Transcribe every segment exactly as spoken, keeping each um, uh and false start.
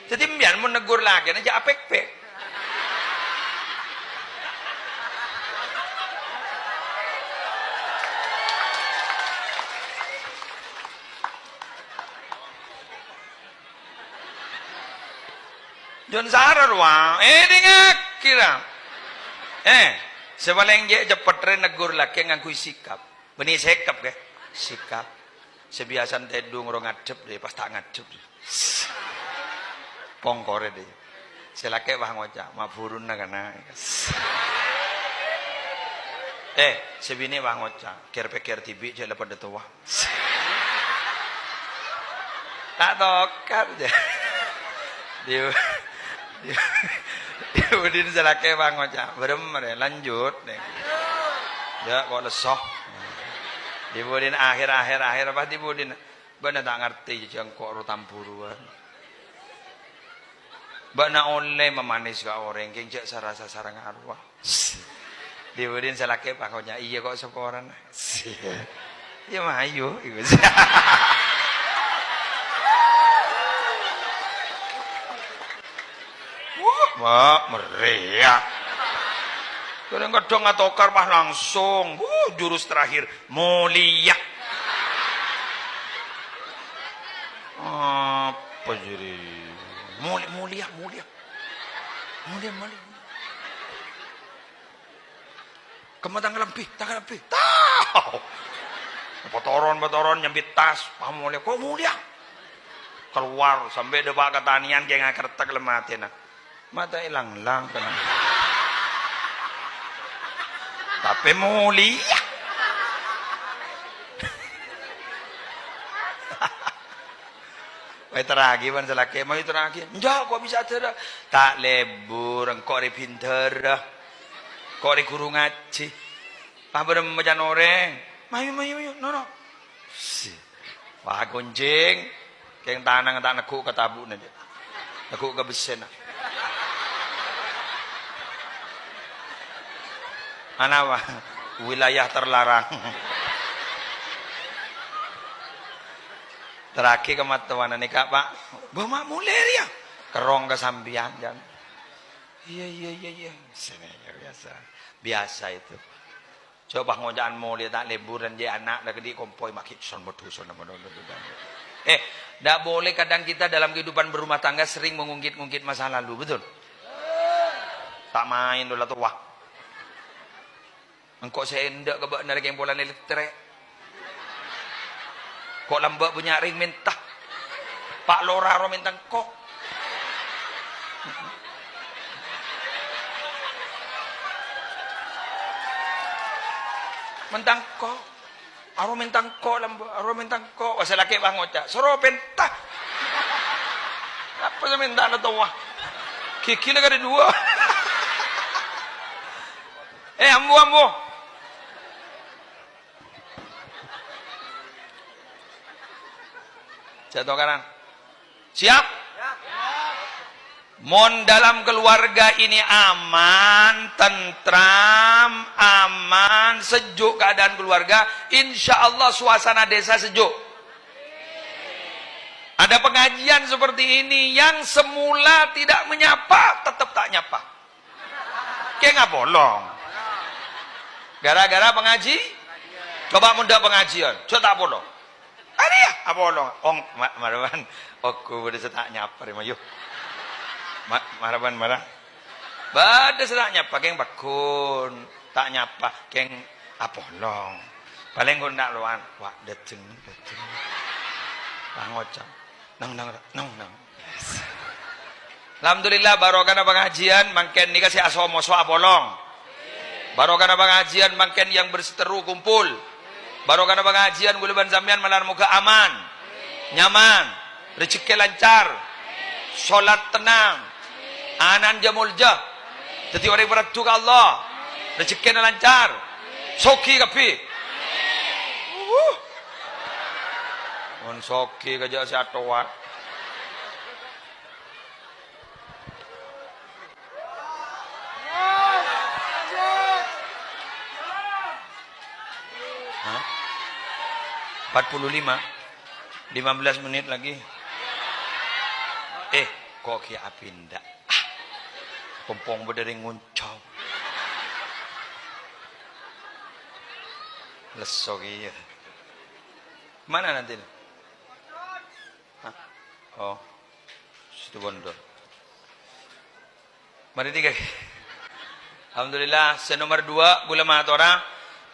Dhâddhi, sampèyan mon neggur lakèna, jhâ' apèk-pèk. Jhân sara rowa, èdingngaghi, ra. Eh, sè palèng jhâ' ceppet rè neggur lakè ngangghuy sikap. Bânnè sikap, ghi? Sikap. Sè biyasana tèdung ro ngadhep, dhi, pas ta' ngadhep. Pongkorè, dhi. Sè lakè' pas ngoca', "Ma' buruna kana'." Eh, sè binè' pas ngoca', "Kèr-pèkkèr dhibi' jhâ' la padâ towa." Ta' tokar, jâ. Dhi-, dhi-, dhi budina sè lakè' pas ngoca', "Bârâmma rè, lanjut, nèng." Jhâ' ko' lesso. Dhi budina akhèr, akhèr, akhèr, pas dhi budina, "Bâ'na ta' ngartè, jhâ' engko' ro tamburuwân. Bâ'na ollè mamanès ka orèng, kèng jhâ' sarasa sareng arowa." Dhi budina sè lakè' pas ngoca', "Iyâ ko' saporana." Iyâ mayu, iku. Wuh, ma-, meriah. Kadang-kadang atokar pas langsung, wuh, jurus terakhir, mulia. Apa jadi? Muli-, mulia, mulia. Mulia, mulia. "Kemma tang kalambhi, tang kalambhi." Tao. Patoron, patoron, nyambit tas. Pas molè, "Ko' molèya?" Kalowar, sampè' dâpa' ka tanèyan, kèng akertek lem atèna. Mata èlang-lang, kena. Tapè molèya. Wah, èterraghi bân sè lakè', ma' èterraghi. "Enjâ', ko' bisa dârâ." "Ta' lebur, engko' rè bhindhârâ. Ko' rè ghuru ngajhi. Pas bârâmma can orèng. Mayu, mayu, mayu, nono." Si. Wah, gonjhing. Kèng tanang ta' neggu' ka tabu'na, Cè'. Neggu' ka bessèna. Ana, Pak? Wilayah terlarang. Terraghi ka mattowana nèka, Pak. "Bâ, ma' molè rèya?" "Kerrong ka sampèyan, Jan." "Iyâ, iyâ, iyâ, iyâ." Sènè, ya biasa. Biasa itu. Coba ngoca'an molè ta' lebur, jhâ' ana' la kadhi kompoy maghi' son modhu son modhu. Eh, ndak boleh kadang kita dalam kehidupan berumah tangga sering mengungkit-ungkit masa lalu, betul? Ta' maèn la towa. Engko' sè endâ' ka bâ'na rè kèng polana èlèktrèk. Ko' lambâ' bânnya' rèng mènta. Pa' lora ro mènta engko'. Mènta engko'. Aro mènta engko' lambâ', aro mènta engko'. Wah, sè lakè' pas ngoca', "Soro pènta." Apa sè mènta la towa? Ghighi la kadhi duwâ'. Eh, ambu, ambu. Jatuh kanan. Siap? Mon dalam keluarga ini aman, tentram, aman, sejuk keadaan keluarga, insya Allah suasana desa sejuk. Ada pengajian seperti ini, yang semula tidak menyapa, tetap tak nyapa. Kèng apolong. Gara-gara pengaji-, coba mon dâ' pengajian, jhâ' ta' apolong. Arèya, apolong. Ong, ma-, maraban. Oku bâdâ sè ta' nyapa rè, mayu. Ma-, maraban, mara. Bâdâ sè ta' nyapa, kèng pagghun. Ta' nyapa, kèng apolong. Palèng ghun ta' lowan. Wa', dâteng, dâteng. Wah, ngoca'. Nang, nang, nang, nang. Alhamdulillah, barokana pangajiân mangkèn nèka sè aso-moso apolong. Barokana pangajiân mangkèn yang berseteru kumpul. Barokana pangajiân kaulâ bân sampèyan malar moghâ aman, nyaman, rejekkè lancar, solat tenang, ana'na jâ-moljâ, dhâddhi orèng paraddu ka Allah, rejekkèna lancar, soghi kabbhi. Wuh. Mon soghi kajâ' sè atowat. Hah? Empat puluh lima. Lima belas menit lagi. Eh, Ko' ghi' apinda. Ah, pompong bâdâ rèng ngoncong. Lesso kèya. Mana nanti? Hah? Oh. Situbondo. Marè dhika. Alhamdulillah, sè nomer dua, ghulâ matora,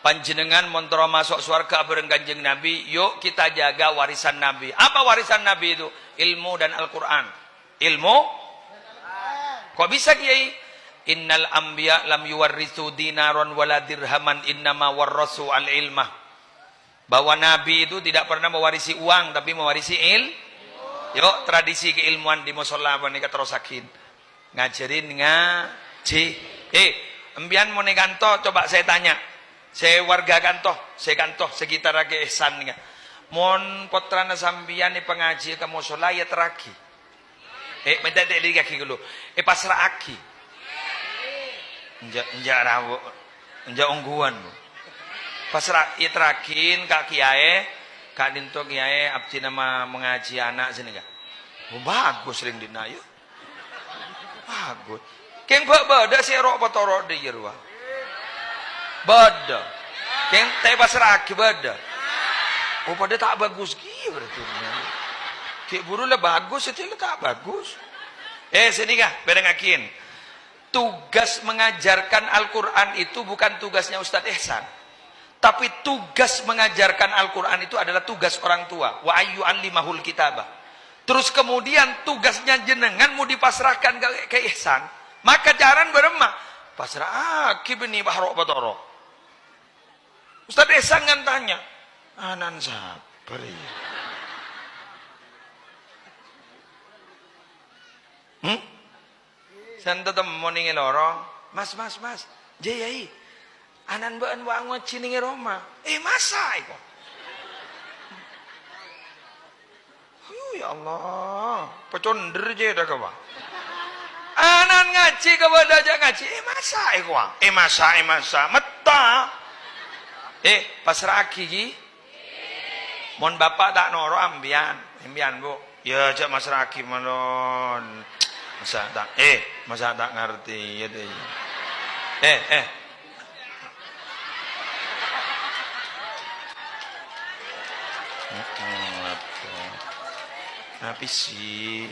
panjhennengngan mon terro maso' sowarghâ abhâreng Kanjeng Nabi, yuk kita jaga warisan Nabi. Apa warisan Nabi itu? Ilmu dan Al-Qur'an. Ilmu? Kok bisa, Kiai? "Innal anbiya lam yuwarritsu dinaron wala dirhaman, innama warrasu al-ilmah." Bahwa nabi itu tidak pernah mewarisi uang, tapi mewarisi il-, yuk, tradisi keilmuan di musholla panèka terrossaghin. Ngajarin ngaji. Eh, empiyan mon è kanto, coba saya tanya. Sè warga kanto, sè kanto, sekitar Kè Ihsan nèka. Mon pottrana sampèyan èpangajhi ka musholla, èyatterraghi. Eh, mènta tèlèngaghi ghâllu. Èpassra'aghi. Enjâ', enjâ' rabu. Enjâ' ongghuwân. Passra-, èyatterraghin ka kiyaè, "Ka'dinto kiyaè abdhina ma-, mangajhi ana' sè nèka." Oh, bagus rèng dinna', yâ. Bagus. Kèng bâ-, bâdâ sè ro'-potoro' dâ' iyâ rowa. Bâdâ. Kèng ta' èpassra'aghi bâdâ. Oh, padâ ta' bagus kèya berarti. Ghi' buru la bagus, sè la ta' bagus. Eh, sè nèka, bârengngaghin. Tugas mengajarkan Al-Quran itu bukan tugasnya Ustadz Ihsan. Tapi tugas mengajarkan Al-Quran itu adalah tugas orang tua. Wa ayyu allimahul kitabah. Terus kemudian tugasnya jenengan mau dipasrahkan ke, ke Ihsan. Maka caran bârâmma? Passra'aghi bânnè bâ' ro'-potoro'. Ustadz Ihsan kan tanya, "Ana'na sapa rèya?" Hmm? Sè ètemmo nèng è lorong, "Mas, mas, mas, jâ, yâi, ana'na bâ'na wa-, ngajhi nèng è roma." "Eh, masa' èko?" Ayo, ya Allah, pacondher jâ dâ' ka, Pak. Ana'na ngajhi ka bâdâ jâ' ngajhi. "Eh, masa' èko, ah? Eh, masa', eh, masa'. Metta." Eh, passra'aghi, ghi. Mon bapa' ta' noro', ambiyan, ambiyan, Bu. Ya, jâ' massra'aghi malon. Masa' ta', eh, masa' ta' ngartè, ya, deh. Eh, eh. Heeh, apa? Nah, visi.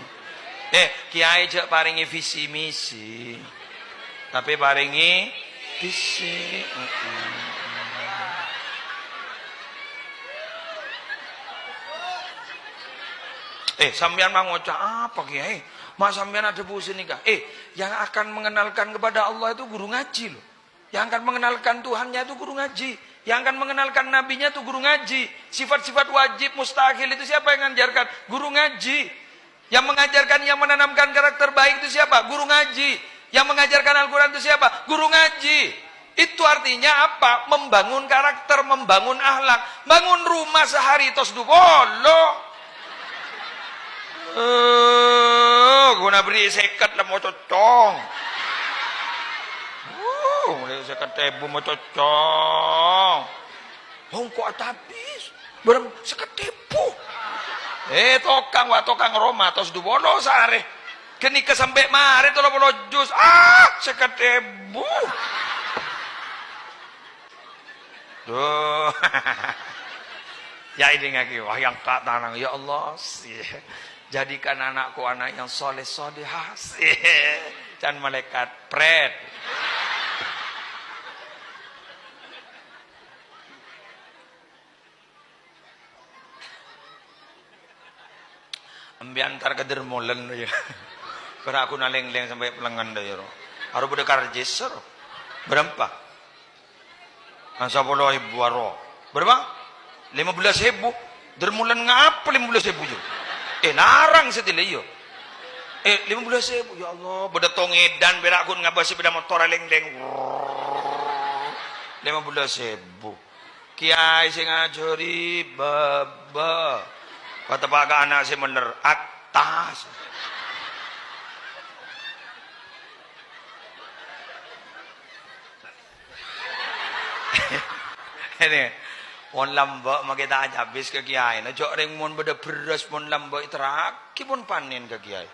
Eh, kiai jâ' parèngè visi misi. Tapè parèngè visi. Eh, sampèyan ma' ngoca' apa, Kiai? Ma' sampèyan adhâbu sanèka? Eh, yang akan mengenalkan kepada Allah itu guru ngaji, loh. Yang akan mengenalkan Tuhannya itu guru ngaji. Yang akan mengenalkan nabinya itu guru ngaji. Sifat-sifat wajib, mustahil itu siapa yang mengajarkan? Guru ngaji. Yang mengajarkan, yang menanamkan karakter baik itu siapa? Guru ngaji. Yang mengajarkan Al-Quran itu siapa? Guru ngaji. Itu artinya apa? Membangun karakter, membangun akhlak. Bangun rumah sehari tos du polo. Eh, ghuna beri seket la mo cocong. Uh, beri seket ebu mo cocong. Hongko atabis. Bârâmma? Seket ebu. Eh, tokang, wa, tokang roma, tos du polo saarè. Ghânèka sampè' marè tello polo juz. Ah, seket ebu. Duh. Ya, èdingngaghi, wah, yang tak tanang. Ya Allah, si-, jadikan anakku anak yang soleh solehah. Si-, can malaikat, pret. Embi antar ka Dermolen, ya. Kera aku naleng-leng sampai pelengan, dah, ya, ro. Aro bâdâ karjis, ro. Berapa? Ah, sapolo ebu, aro. Berapa? Lima belas ebu. Dermolen ngapa lima belas ebu, Jo? Eh, larang setile, iyo. Eh, lima belas ebu. Ya Allah, bâdâ tong edan, pèra' aku ngabâs sepeda motor leng-leng. Lima belas ebu. Kiai sè ngajhâri bâbâ. Pateppa' ka ana' sè mèller, attas. Ini, mon lambâ' makè ta' acabis ka kiaina. Jhâ' rèng mon bâdâ bherrâs mon lambâ' èterraghi pon panèn ka kiai.